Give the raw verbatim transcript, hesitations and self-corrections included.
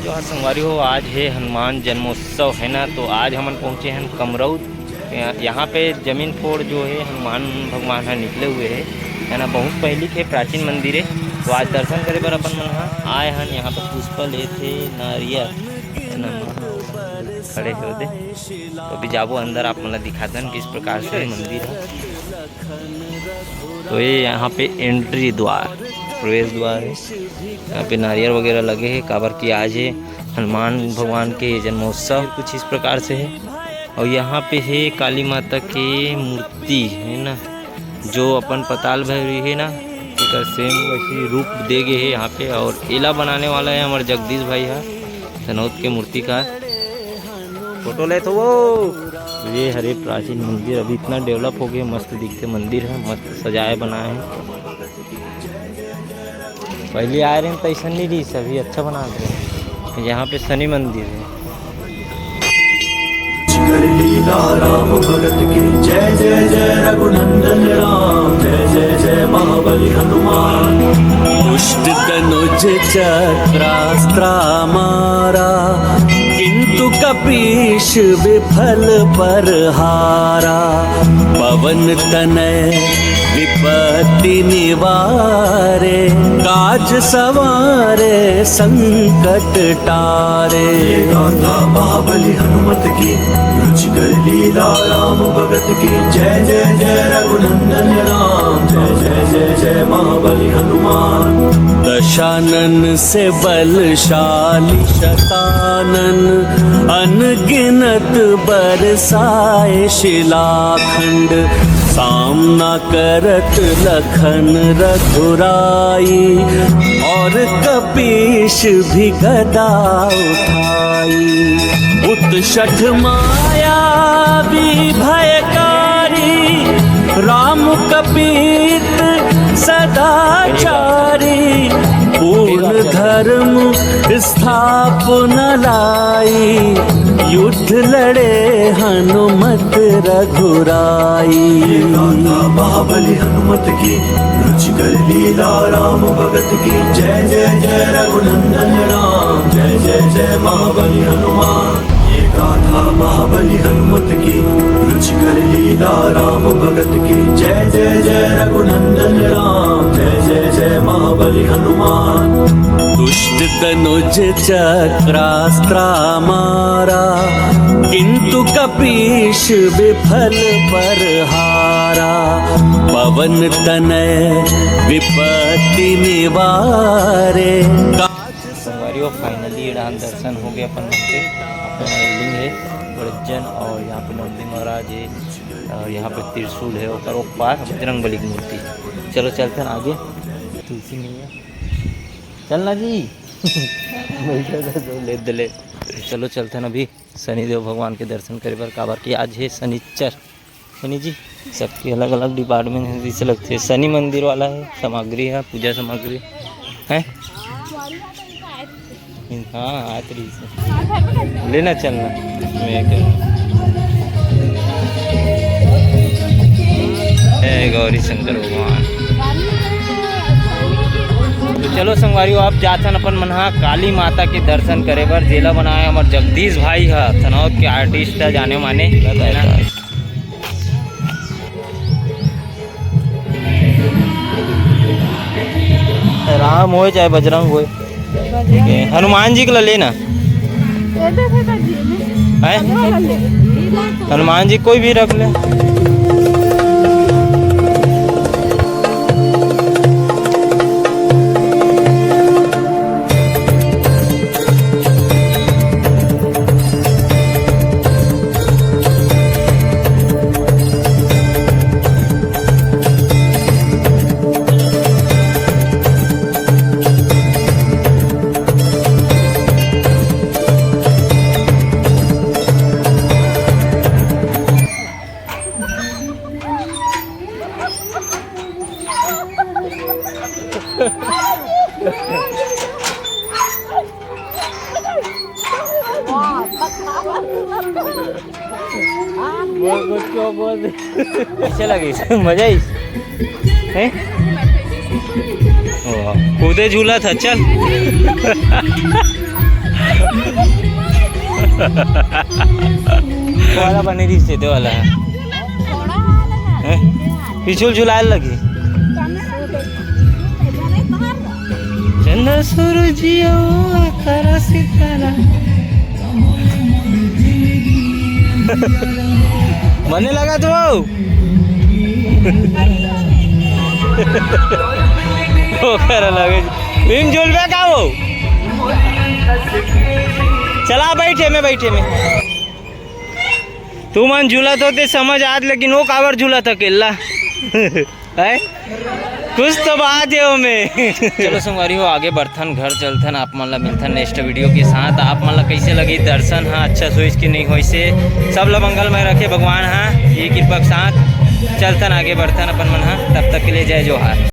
जोहार संगवारी हो, आज हे हनुमान जन्मोत्सव हे ना, तो आज हमन पहुँचे हन कमरौद। यहाँ, यहाँ पे जमीन फोड़ जो हे हनुमान भगवान ह निकले हुए हे, हे ना, बहुत पहली के प्राचीन मंदिर हे। तो आज दर्शन करे बर अपन मन ह आए हन। यहाँ पे पुष्पा लेथे नारियल, हे ना, खड़े हे ओदे। तो अभी जाबो अंदर, आप मन ला दिखाथन किस प्रकार से मंदिर हे। तो ये यहाँ पे एंट्री द्वार, प्रवेश द्वार हे। यहाँ पे नारियल वगैरह लगे हे, काबर कि आज हे हनुमान भगवान के जन्मोत्सव, कुछ इस प्रकार से हे। और यहाँ पे हे काली माता के मूर्ति हे ना, जो अपन पताल भैरवी हे ना, एकर सेम वैसी रूप दे गे हे यहाँ पे। और एला बनाने वाला हे हमर जगदीश भाई ह, धनौत के मूर्तिकार। फोटो ले तो वो, ये हरे प्राचीन मंदिर, अभी इतना डेवलप हो गया, मस्त दिखते मंदिर हे, मस्त सजाए बनाए हे। पहले आए रहे तो ऐसा नहीं रही, अभी अच्छा बना दे। यहाँ पे शनि मंदिर हे। कर लीला राम भगत की, जय जय जय रघुनंदन राम, जय जय जय महाबली हनुमान। दुष्ट तनुज चक्रास्त्रा मारा, किंतु कपीश विफल पर हारा। पवन तनय विपत्ति निवारे, काज सवारे संकट टारे। ये गाथा महाबली हनुमत की, रुचिकर लीला राम भगत की। जय जय जय रघुनंदन राम, जय जय जय जय महाबली हनुमान। दशानन से बलशाली शतानन, अनगिनत बरसाए शिलाखंड। सामना करत लखन रघुराई, और कपीश भी गदा उठाई। उत शठ मायावी भयकारी, राम कपीत सदाचारी। पूर्ण धर्म स्थापन लाई, युद्ध लड़े हनुमत रघुराई। ये गाथा महाबली हनुमत की, रुचिकर लीला राम भगत की। जय जय जय रघुनंदन राम, जय जय जय महाबली हनुमान। ये गाथा महाबली हनुमत की, रुचिकर लीला राम भगत की। जय जय जय रघुनंदन राम, जय जय जय महाबली हनुमान। दुष्ट तनुज चक्रास्त्रा मारा, किंतु कपीश विफल पर हारा। पवन तनय विपत्ति निवारे। संगवारी हो, finally ये डाहन दर्शन हो गया अपन मन के। अपन लिंग हे बड़े जन, और यहाँ पे नंदी महाराज हे, और यहाँ पे त्रिशूल हे, ओकर ओ पार बजरंग बली की मूर्ति। चलो चलथन आगे, तुलसी मैया। चलना जी। बैठा था तो ले दले। चलो चलथन अभी शनिदेव भगवान के दर्शन करे बर, काबर कि आज हे शनिचर। शनि जी, सबके अलग-अलग department हे, जैसे लगथे शनि मंदिर वाला हे, सामग्री हे, पूजा सामग्री हे। हाँ, आत रहिस हे। लेना चलना। मैं कह-, हे गौरी शंकर भगवान। तो चलो संगवारी हो, आप जाथन अपन मन हा काली माता के दर्शन करे बर, जेला बनाए हमर जगदीश भाई हा, थनौत के artist हा, जाने माने। राम होय चाहे बजरंग होय, ठीक है, हनुमान जी के ला लेना है, हनुमान जी कोई भी रख ले। कैसे लगिस? मजा आइस? हैं? वाह, कूदे झूलत हे, चल। वाला बने रहिस हे, दे वाला हे। हैं? पिछुल झुलाए लगी। चंदा सूरज अउ तारा सितारा। बने लगा तो। ओकर लगे। तुम झूलबे का हो? चला बैठे में, बैठे में। तुमन झूलत होते समझ आत, लेकिन वो काबर झूलत अकेला? हैं? कुछ तो बात हे ओमे। चलो संगवारी हो, आगे बढ़थन, घर चलथन, आप मन ला मिलथन नेक्स्ट वीडियो के साथ। आप मन ला कैसे लगी दर्शन? हाँ, अच्छा सोइस कि नहीं होइस हे, सब ला मंगलमय रखे भगवान। हाँ, ये कृपा के साथ चलथन, आगे बढ़थन अपन मन। हाँ, तब तक के लिए जय जोहार।